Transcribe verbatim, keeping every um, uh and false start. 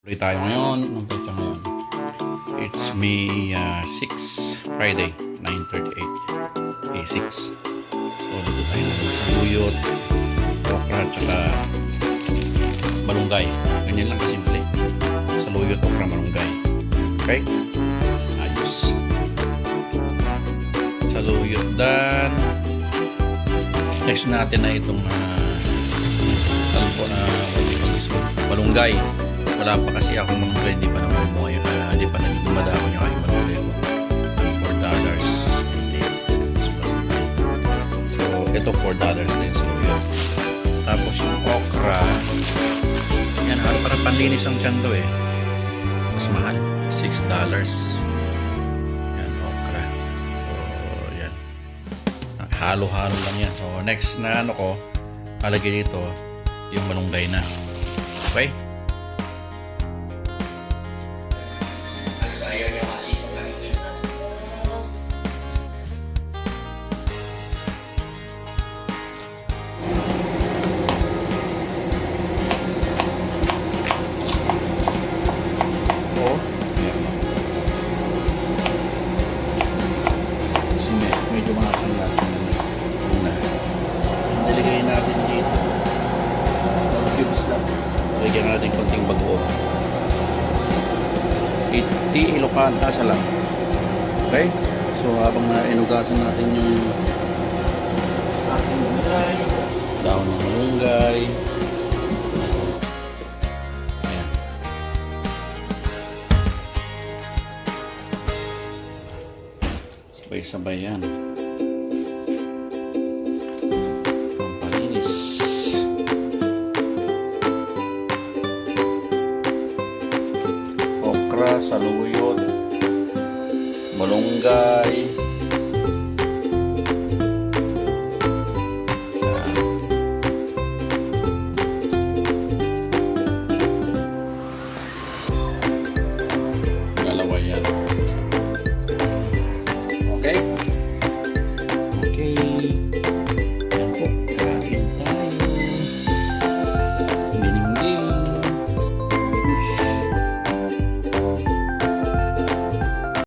Tuloy tayo ngayon. Anong petsa ngayon? It's May, ah, six, Friday, nine thirty-eight. May six. So, luto tayo ng saluyot, okra, tsaka malunggay. Ganyan lang kasimple. Saluyot, okra, malunggay. Okay? Ayos. Saluyot dan. Next natin na itong, ah, salpo-, ah, what do you call this one? Malunggay. Wala pa kasi akong malunggay, hindi pa naman mo ngayon, ah, hindi pa nagdumadako niya kayo malunggay ko. Four dollars. So, ito four dollars din, so yun. Tapos yung okra, yan, halos para panlinis ang tiyan to eh. Mas mahal, six dollars. Yan, okra. So, yan. Halo-halo lang yan. So, next na ano ko, lalagay dito, yung malunggay na. Okay? Oo. Ayan. Kasi me-, medyo mga panglasan na niya. Una. Nilagay natin dito. Cubes lang. Lagyan natin konting bagoong. Iti Ilocano, tasa lang. Okay? So, habang na inugasan natin yung ating gulay, dahon ng malunggay. Ayan. Sabay-sabay yan. Pampalinis. Okra, saluyot, malunggay.